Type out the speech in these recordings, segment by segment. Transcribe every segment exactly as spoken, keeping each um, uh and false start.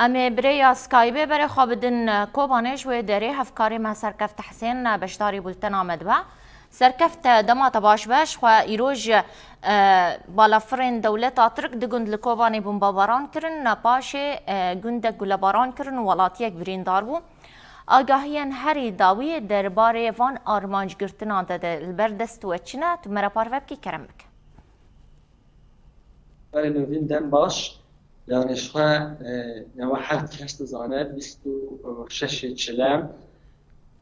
Em ê bi rêya Skypeê berê xwe bidin Kobanê, ji wê derê hevkarê me Serkeft Hesên beşdarî bultena me dibe. Serkeft, dema te baş be, ji xwe îroj, e, balafirên dewleta Tirk du gund li Kobanê bombebaran kirin, paşê, e, gundek gulebaran kirin û welatiyek birîndar bû. Agahiyên herî dawî derbarê van armancgirtinan de, de li ber dest we çi ne? Tu me re parve bikî, kerem bike. Belê Nûvîn, dem baş. Yani ji xwe, e, ya we her kes dizane, bîst û şeşê Çile,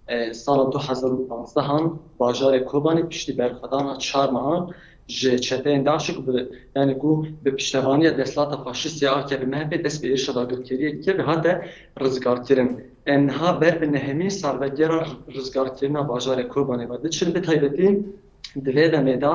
e, sala du hezar û panzdehan bajarê Kobanê piştî berxwedana çar mehan ji çeteyên DAIŞê ku bi, yani ku bi piştevaniya desthilata faşîst ya A K P M H P dest bi êrişa dagirkeriyê kir, hate rizgarkirin. E, niha ber bi nehemîn salvegera rizgarkirina bajarê Kobanê ve diçin, bi taybetî di vê demê de,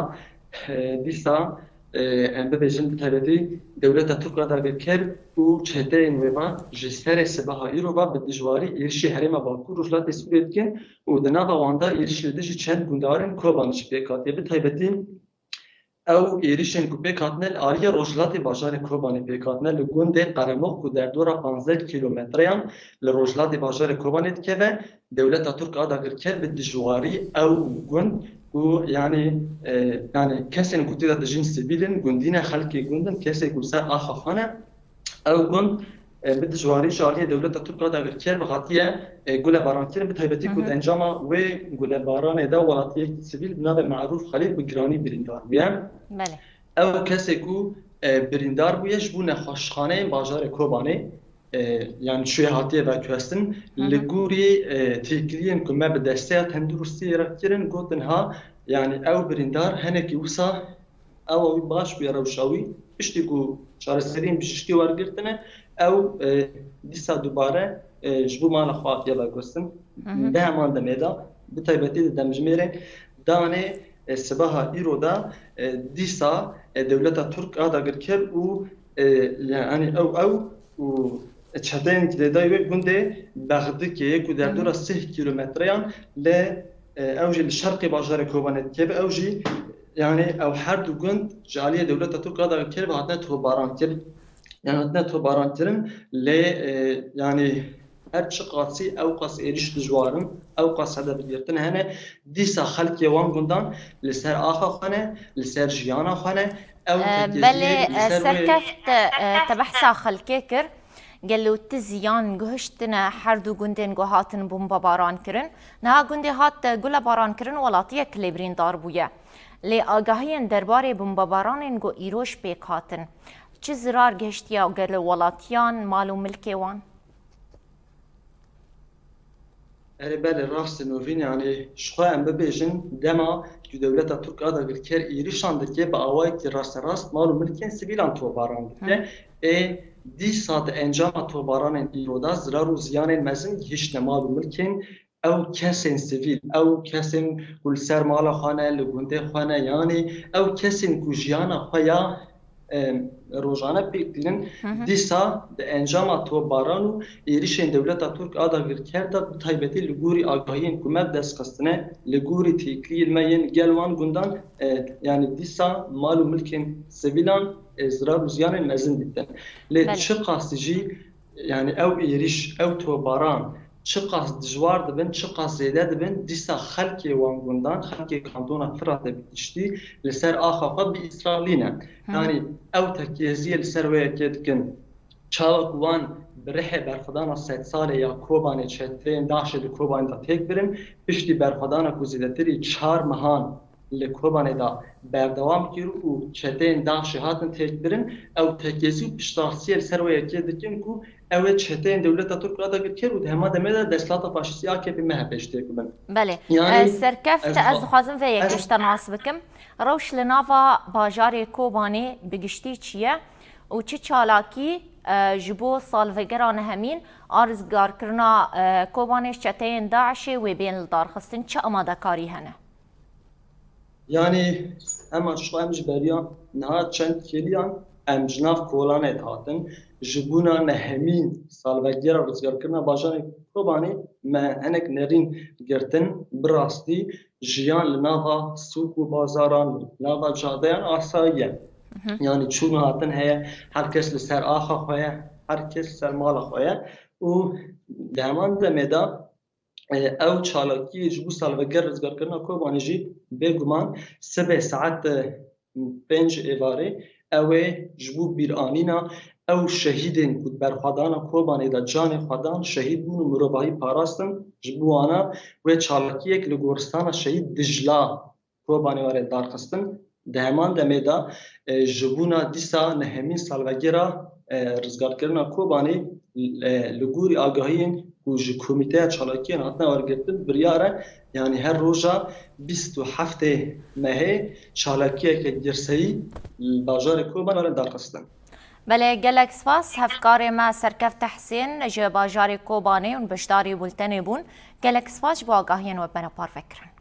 e, dîsa, e, em bibêjin bi taybetî dewleta Tirk a dagirker û çeteyên wê ve ji serê sibeha îro ve bi dijwarî êrişî herêma Bakur Rojhilatê Sûriyê dikin û di nava wan de êrişî li dijî çend gundarên Kobanê jî pêk hatiye. Bi taybetî ew êrişên ku pêk hatine li aliyê rojhilatê bajarê Kobanê pêk hatine, li gundê Qeremox ku derdora panzdeh kîlometreyan li rojhilatê bajarê Kobanê dikeve, dewleta Tirk a dagirker bi dijwarî ew gund ku, yani, e, yani kesên ku tê de dijîn sivîl in, gundî ne, xelkê gund in, kesê ku li ser axa xwe ne, ew gund, e, bi dijwarî ji aliyê dewleta Tirk a dagirker ve hatiye, e, gulebarankirin, bi taybetî ku Hı hı. di encama wê gulebaranê de welatiyekî sivîl bi navê Merûf Xelîl bi giranî birîndar bûye. Belê. Ew kesê ku, e, birîndar bûye ji bo nexweşxaneyên bajarê Kobanê, e, yani çûye hatiye veguhestin. Hı hı. Li gorî, e, têkiliyên ku me bi desteya tenduristiyê re kirin, gotin ha, yani ew birîndar henekî wisa ewa wî baş bûye, rewşa wî, piştî ku çareseriyên bijîşkî wergirtine, ew, e, dîsa dubare, e, ji bo mala xwe hatiye veguhestin. Hı hı. Di heman demê de, bi taybetî di demjimêrên danê, e, sibeha îro de, e, dîsa, e, dewleta Tirk a dagirker û, e, yani ew, ew û çeteyên girêdayî wê gundê Bexdikê ku derdora Hı hı. sih kîlometreyan li, e, ew jî li şerqê bajarê Kobanê dikeve, ew jî, yani ew her du gund ji aliyê dewleta Tirk a dagirker ve hatine tobaran kirin. Yani hatine tobaran kirin, lê, e, yani her çiqasî ew qas êrîş dijwar in, ew qas hedef girtin hene, dîsa xelkê wan gundan li ser axa xwe ne, li ser jiyana xwe ne, ew E, tekêziyê belê, li e, ser wê Serkeft, e, te behsa xelkê kir. Gelo ti ziyan guhiştine her du gundên ku hatin bombebaran kirin? Niha gundê hat, e, gulebaran kirin, welatiyek lê birîndar bûye. Lê agahiyên derbarê bombebaranên ku îroj pêk hatin, çi zirar gihiştiye gelo welatiyan, mal û milkê wan? Erê belê, rast e Nûvîn, yani ji xwe em bibêjin, dema ku dewleta Tirk a dagirker êrişan dike, bi awayekî rasterast mal û milkên sivîlan tobaran dike. Hı. Ê dîsa di encama tobaranên îro de zirar û ziyanên mezin gihiştine mal û milkên ew kesên sivîl, ew kesên ku li ser mala xwe ne, li gundê xwe ne, yanî ew kesên ku jiyana xwe ya, e, rojane pêk tînin, Hı hı. dîsa di encama tobaran û êrişên dewleta Tirk a dagirker de, bi taybetî li gorî agahiyên ku me bi dest xistine, li gorî têkiliyên me yên gel wan gundan, e, yanî dîsa mal û milkên sivîlan, e, zirar û ziyanên mezin dîtin. Lê Belê. çiqas jî, yanî ew êrîş, ew tobaran çiqas dijwar dibin, çiqas zêde dibin, dîsa xelkê wan gundan, xelkê kantona Firatê bi giştî li ser axa xwe bi îsrarlî ne. Hı. Yanî ew tekyêziyê li ser wê yekê dikin. Çawa ku wan bi rihê berxwedana sedsalê ya Kobanê çeteyên DAIŞê li Kobanê de têk birin, piştî berxwedana ku zêdetirî çar mehan li Kobanê de berdewam kir û çeteyên DAIŞê hatin têkbirin, ew tekyêzî û piştrastiyê li ser wê yekê dikin ku ew ê çeteyên dewleta Tirk re dagirker û di hema demê de desthilata faşîstî A K P M H P jî têk bibin. Belê. Yani, E, Serkeft, ez ez xwe-, dixwazim vê yekê ez ji te nas bikim. Rewş li nava bajarê Kobanê bi giştî çi ye û çi çalakî, e, ji bo salvegera nehemîn a rizgarkirina, e, Kobanê ji çeteyên DAIŞê wê bên lidarxistin, çi amadekarî hene? Yanî, ema ji xwe em ji beriya niha çend kêliyan em ji nav kolanê dihatin. Ji bûna nehemîn salvegera rizgarkirina bajarê Kobanê me hinek nerîn girtin, bi rastî jiyan li nava sûk û bazaran, li nava cadeyan asayî ye. Mhm. Yanî çûn û hatin heye, her kes li ser axa xwe ye. her kes ser mala xwe ye û di heman demê de, e, ew çalakiyê ji bo salvegera rizgarkirina Kobanê jî bêguman sibê saet, e, pênc êvarê ew ê ji bo bîranîna ew şehîdên ku di berxwedana Kobanê de canê xwe dan, şehîd bûn û mirovahî parastin, ji bo wana wê çalakiyek li goristana şehîd Dijla Kobanê were darxistin. Di heman demê de, e, ji bona dîsa nehemîn salvegera, e, rizgarkirina Kobanê, e, li gorî agahiyên ku ji Komîteya Çalakiyên hatine wergirtin, biryar e, yanî her roja bîst û heftê mehê çalakiyeke girseyî li bajarê Kobanê were darxistin. Belê, gelek spas. Hevkarê me Serkefte Hesên ji bajarê Kobanê hûn beşdarî bultenê bûn. Gelek spas ji bo agahiyên we me re parve kirin.